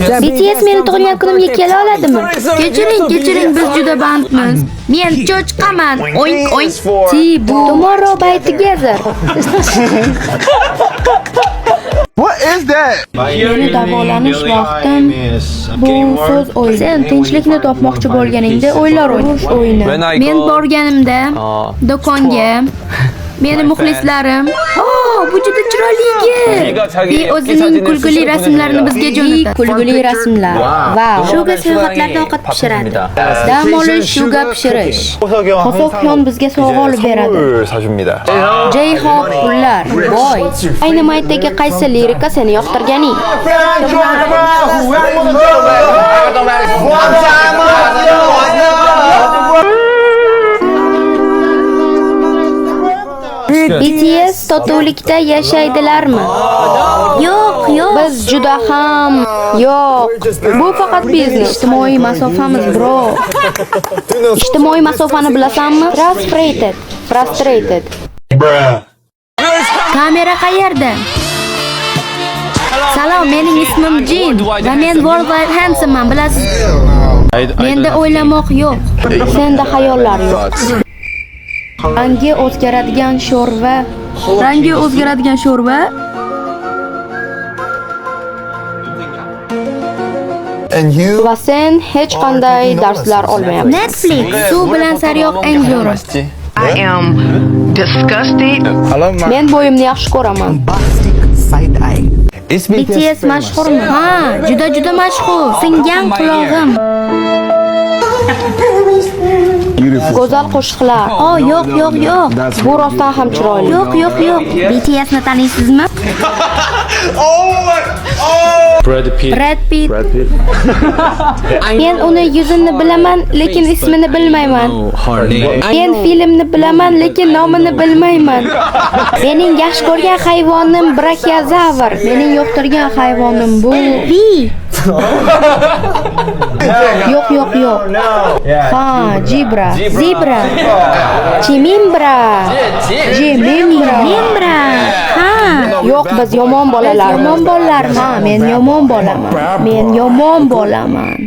BTS meni tug'ilgan kunimga kela oladimi? Kechiring, kechiring, biz juda bandmiz. Men cho'chqaman. Oink oink. T bu Tomorrow by Together. What is that? Meni davolanish vaqtim bu so'z o'yini. Sen tinchlikni topmoqchi bo'lganingda o'yinlar o'ynash o'yini. Men borganimda do'konga meni muxlislarim, "Oh, bu juda chiroyli yigit." Vi o'zining kulgili rasmlarini bizga jo'natadi. Kulgili rasmlar. Vau. Shuga sayohatlarda ovqat pishiradi. Dam olish, shuga pishirish. Hosokhyon bizga sovg'a olib beradi. 선물 사줍니다. J-Hope pullar. Boy. Ayni maytdagi qaysi lirika seni yoqtirganing? BTS totuvlikda yashaydilarmi? Yo'q, yo'q. Biz juda ham yo'q. Bu faqat biznes. Ijtimoiy masofamiz, bro. Ijtimoiy masofani bilasanmi? Frustrated. Frustrated. Kamera qayerda? Salom, mening ismim Jin va men Worldwide Handsomeman, bilasiz. Menda o'ylamoq yo'q. Senda xayollar yo'q. Rangi o'zgaradigan sho'rva. Rangi o'zgaradigan sho'rva. And you Va sen hech qanday darslar olmayapsan. Netflix suv bilan sariyog' eng zo'ri. I am disgusted. Men bo'yimni yaxshi ko'raman. BTS mashhurmi? Ha, juda juda mashhur. Singan qulog'im. Go'zal qo'shiqlar. O, yo'q, yo'q, yo'q. Bu rostdan ham chiroyli. Yo'q, yo'q, yo'q. BTSni taniysizmi? Brad Pitt. Men uni yuzini bilaman, lekin ismini bilmayman. Men filmni bilaman, lekin nomini bilmayman. Mening yaxshi ko'rgan hayvonim brachiozavr. Mening yoqtirgan hayvonim bu Vi. Yo'q, yo'q, yo'q. Ha, jibra. Zebra. Chimimbra. Jimimbra. Membra. Ha. Yo'q, biz yomon bolalar. Yomon bolalarmiz. Ha, men yomon bolaman. Men yomon bolaman.